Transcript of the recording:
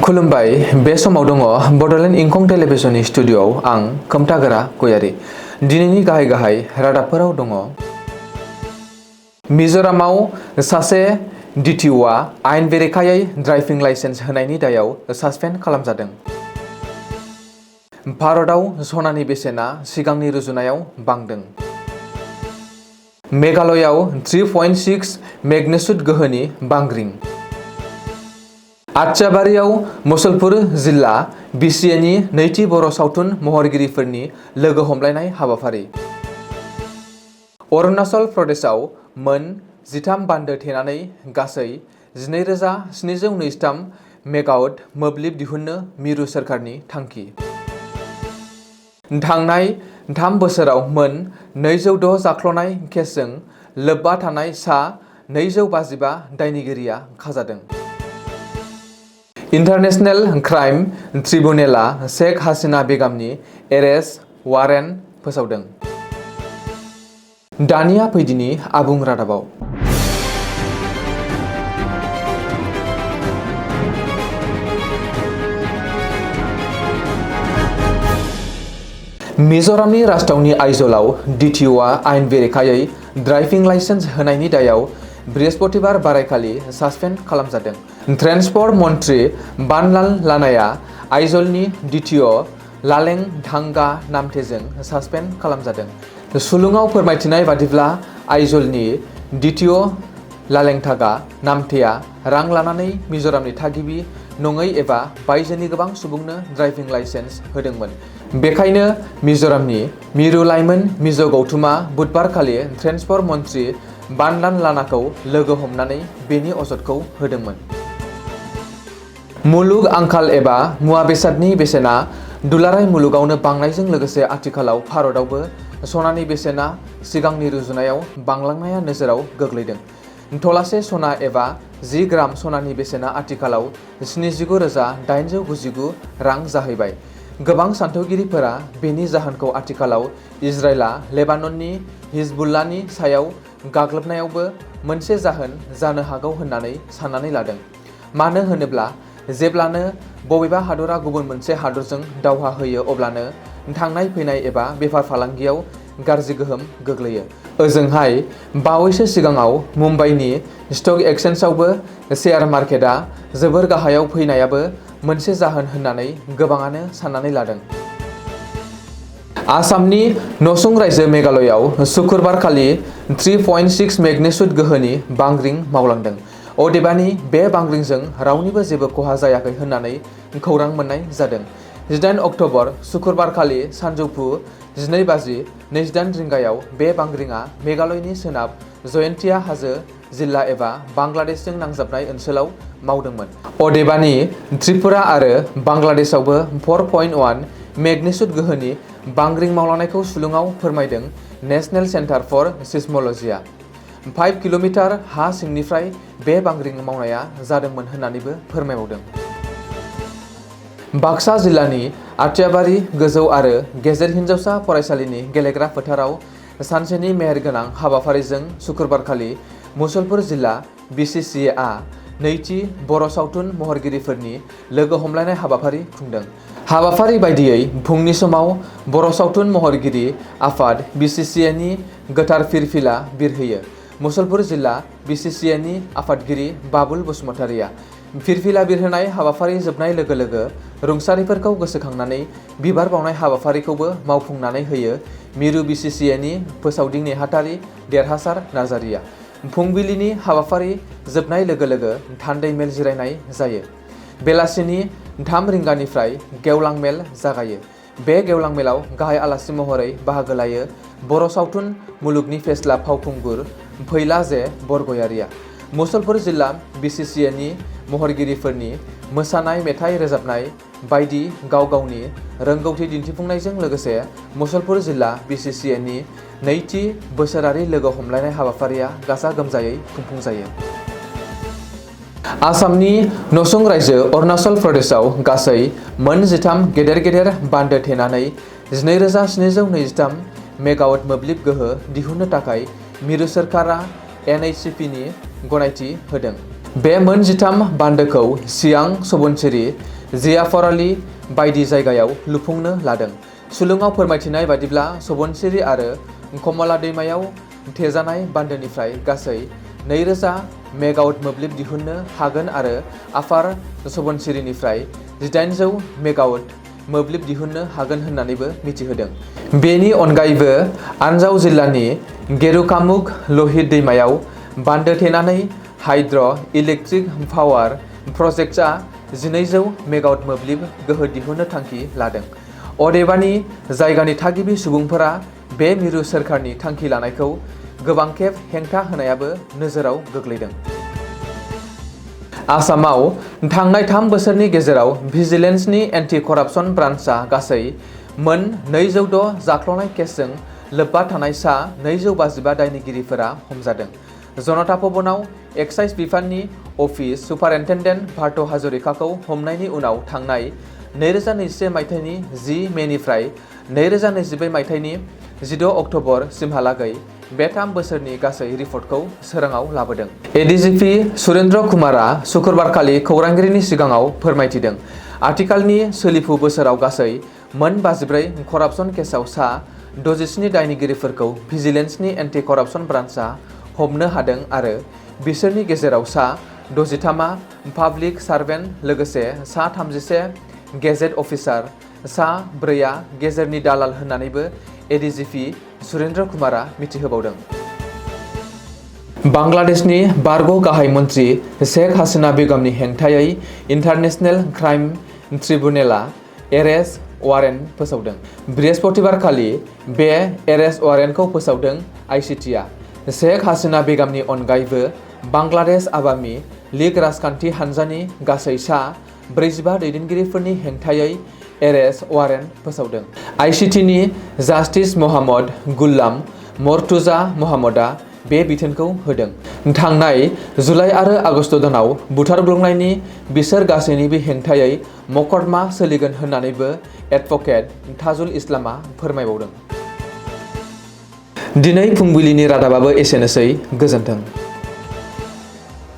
खुलुमबाय बे समाव दङ बडलेण्ड इंखं टेलिभिजननि स्टुडिय'आव आं खोमथागोरा गयारी। दिनैनि गाहाय रादाबफोराव दङ। मिजोरामाव सासे डिटिअ'आ आयेन बेरेखायै ड्राइभिं लाइसेन्स होनायनि दायाव सासपेन्ड खालामजादों। भारतआव सनानि बेसेना सिगांनि रुजुनायाव बांदों। मेघालयआव 3.6 मेग्निट्युड गोहोनि बांग्रिं। आच्चाबारियाव मुसलपुर जिल्ला बिसिएनि नैथि बर' सावथुन महरगिरिफोरनि लोगो हमलायनाय हाबाफारि। अरुणाचल प्रदेशआव मोन 13 बान्दो थेनानै गासै 12,723 मेगावाट मोब्लिब दिहुननो मिरु सोरखारनि थांखि। थांनाय 3 बोसोराव मोन 206 जाख्ल'नाय केसजों लोब्बा थानाय सा 255 दायनिगिरिया खाजादों। इन्टारनेशनेल क्राइम ट्रिब्युनेला शेख हासिना बेगमनि एरेस्ट वारेन्ट फोसावदों। दानिया फैदिनि आबुं रादाबाव। मिजोरामनि राजथावनि आइजलाव डिटिअ'आ आयेन बेरेखायै ड्राइभिं लाइसेन्स होनायनि दायाव बृहस्पतिबार बारायखालि सासपेन्ड खालामजादों। ट्रेन्सपर्ट मन्थ्रि बानलाल लानाया आइजलनि डिटिअ' लालें धांगा नामथेजों सासपेन्ड खालामजादों। सुलुङाव फोरमायथिनाय बादिब्ला आइजलनि डिटिअ' लालेंथागा नामथेया रां लानानै मिजोरामनि थागिबि नङै एबा बायजोनि गोबां सुबुंनो ड्राइभिं लाइसेन्स होदोंमोन। बेखायनो मिजोरामनि मिरु लाइमोन मिजो गौतुमा बुधबारखालि ट्रेन्सपर्ट मन्थ्रि बानलाल लानाखौ लोगो हमनानै बेनि अजदखौ होदोंमोन। मुलुग आंखाल एबा मुवा बेसादनि बेसेना दुलाराय मुलुगावनो बांनायजों लोगोसे आथिखालाव भारतआवबो सनानि बेसेना सिगांनि रुजुनायाव बांलांनाया नोजोराव गोग्लैदों। थलासे सना एबा 10 ग्राम सनानि बेसेना आथिखालाव 79,899 रां जाहैबाय। गोबां सान्थौगिरिफोरा बेनि जाहोनखौ आथिखालाव इजराइलआ लेबानननि हिजबुल्लाहनि सायाव गाग्लोबनायावबो मोनसे जाहोन जानो हागौ होननानै साननानै लादों। मानो होनोब्ला जेब्लानो बबेबा हादरा गुबुन मोनसे हादरजों दावहा होयो अब्लानो थांनाय फैनाय एबा बेफार फालांगियाव गाज्रि गोहोम गोग्लैयो। ओजोंहाय बावैसो सिगाङाव मुम्बाइनि स्टक एक्सचेन्जआवबो शेयार मार्केटआ जोबोर गाहायाव फैनायाबो मोनसे जाहोन होननानै गोबाङानो साननानै लादों। आसामनि नसुं रायजो मेघालयआव सुक्रुबारखालि 3.6 मेग्निट्युड गोहोनि बांग्रिं मावलांदों। अदेबानि बे बांग्रिंजों रावनिबो जेबो खहा जायाखै होननानै खौरां मोननाय जादों। 18 अक्ट'बर सुक्रुबारखालि सानजौफु 12:28 रिंगायाव बे बांग्रिंआ मेघालयनि सोनाब जयन्तिया हाजो जिल्ला एबा बांलादेशजों नांजाबनाय ओनसोलाव मावदोंमोन। अदेबानि त्रिपुरा आरो बांलादेशआवबो 4.1 मेग्निट्युड गोहोनि बांग्रिं मावलांनायखौ सुलुङाव फोरमायदों नेशनेल सेन्टार फर सिस्म'लजिया। 5 किल'मिटार हा सिंनिफ्राय बे बांग्रिं मावनाया जादोंमोन होननानैबो फोरमायबावदों। बाक्सा जिल्लानि आच्चाबारि गोजौ आरो गेजेर हिनजावसा फरायसालिनि गेलेग्रा फोथाराव सानसेनि मेहेरगोनां हाबाफारिजों सुक्रुबारखालि मुसलपुर जिल्ला बिसिसिएआ नैथि बर' सावथुन महरगिरिफोरनि लोगो हमलायनाय हाबाफारि खुंदों। हाबाफारि बायदियै फुंनि समाव बर' सावथुन महरगिरि आफाद बिसिसिएनि गोथार फिरफिला बिरहोयो। मुसलपुर जिल्ला बिसिसिएनि आफादगिरि बाबुल बसुमतारिया फिरफिला बिरहोनाय हाबाफारि जोबनाय लोगो लोगो रुंसारिफोरखौ गोसोखांनानै बिबार बावनाय हाबाफारिखौबो मावफुंनानै होयो मिरु बिसिसिएनि फोसावदिं नेहाथारि देरहासार नार्जारिया। फुंबिलिनि हाबाफारि जोबनाय लोगो लोगो थान्दै मेल जिरायनाय जायो। बेलासिनि 3 रिंगानिफ्राय गेवलां मेल जागायो। बे गेवलां मेलाव गाहाय आलासि महरै बाहागो लायो बर' सावथुन मुलुगनि फेस्ला फावखुंगुर फैला जे बरगयारिया। मुसलपुर जिल्ला बिसिसिएनि महरगिरिफोरनि मोसानाय मेथाइ रोजाबनाय बायदि गाव गावनि रोंगौथि दिन्थिफुंनायजों लोगोसे मुसलपुर जिल्ला बिसिसिएनि नैथि बोसोरारि लोगो हमलायनाय हाबाफारिया गाजा गोमजायै खुंफुंजायो। आसामनि नसुं रायजो अरुणाचल प्रदेशआव गासै मोन 13 गेदेर बान्दो थेनानै 12,723 मेगावाट मोब्लिब गोहो दिहुननो थाखाय मिरु सोरखारा NHCPनि गनायथि होदों। बे मोन 13 बान्दोखौ सियां, सुबनसिरि, जियाफरालि बायदि जायगायाव लुफुंनो लादों। सुलुङाव फोरमायथिनाय बादिब्ला सुबनसिरि आरो कमला दैमायाव थेजानाय बान्दोनिफ्राय गासै 2000 मेगावाट मोब्लिब दिहुननो हागोन आरो आफार सुबनसिरिनिफ्राय 1800 मेगावाट मोब्लिब दिहुननो हागोन होननानैबो मिथिहोदों। बेनि अनगायैबो आनजाव जिल्लानि गेरुकामुख लहित दैमायाव बान्दो थेनानै हाइड्र' इलेक्ट्रिक पावार प्रजेक्टआ 1200 मेगावाट मोब्लिब गोहो दिहुननो थांखि लादों। अदेबानि जायगानि थागिबि सुबुंफोरा बे मिरु सोरखारनि थांखि लानायखौ गोबां खेब हेंथा होनायाबो नोजोराव गोग्लैदों। आसामाव थांनाय 3 बोसोरनि गेजेराव भिजिलेन्सनि एन्टि करापसन ब्रान्चआ गासै मोन 206 जाख्ल'नाय केसजों लोब्बा थानाय सा 255 दायनिगिरिफोरा हमजादों। जनता भवनाव एक्साइज बिफाननि अफिस सुपारिनटेन्डेन्ट पार्थ हाजरिकाखौ हमनायनि उनाव थांनाय 2021 मायथाइनि 10 मेनिफ्राय 2022 मायथाइनि 16 अक्ट'बर सिमहालागै बे 3 बोसोरनि गासै रिपर्टखौ सोराङाव लाबोदों। एडिजिपि सुरेन्द्र कुमारआ सुक्रुबारखालि खौरांगिरिनि सिगाङाव फोरमायथिदों। आथिखालनि सोलिफु बोसोराव गासै मोन 54 करापसन केसआव सा 67 दायनिगिरिफोरखौ भिजिलेन्सनि एन्टि करापसन ब्रान्चआ हमनो हादों आरो बिसोरनि गेजेराव सा 63आ पाब्लिक सार्भेन्ट लोगोसे सा 31 गेजेट अफिसार, सा 4आ गेजेरनि दालाल होननानैबो एडिजिपि सुरेन्द्र कुमारआ मिथिहोबावदों। बांलादेशनि बारग' गाहाय मन्त्रि शेख हासिना बेगमनि हेंथायै इन्टारनेशनेल क्राइम ट्रिब्युनेलआ एरेस्ट वारेन्ट फोसावदों। बृहस्पतिबारखालि बे एरेस्ट वारेन्टखौ फोसावदों आइसिटिआ। शेख हासिना बेगमनि अनगायैबो बांलादेश आवामि लीग राजखान्थि हान्जानि गासै सा 45 दैदेनगिरिफोरनि हेंथायै एरेस्ट वारेन्ट फोसावदों। आइसिटिनि जास्टिस मोहम्मद गुलाम मर्तुजा मोहम्मदआ बे बिथोनखौ होदों। थांनाय जुलाइ आरो आगस्त दानाव बुथारग्लुंनायनि बिसोर गासैनिबो हेंथायै मकदमा सोलिगोन होननानैबो एडभकेट ताजुल इस्लामआ फोरमायबावदों। दिनै फुंबिलिनि रादाबाबो एसेनोसै। गोजोन्थों।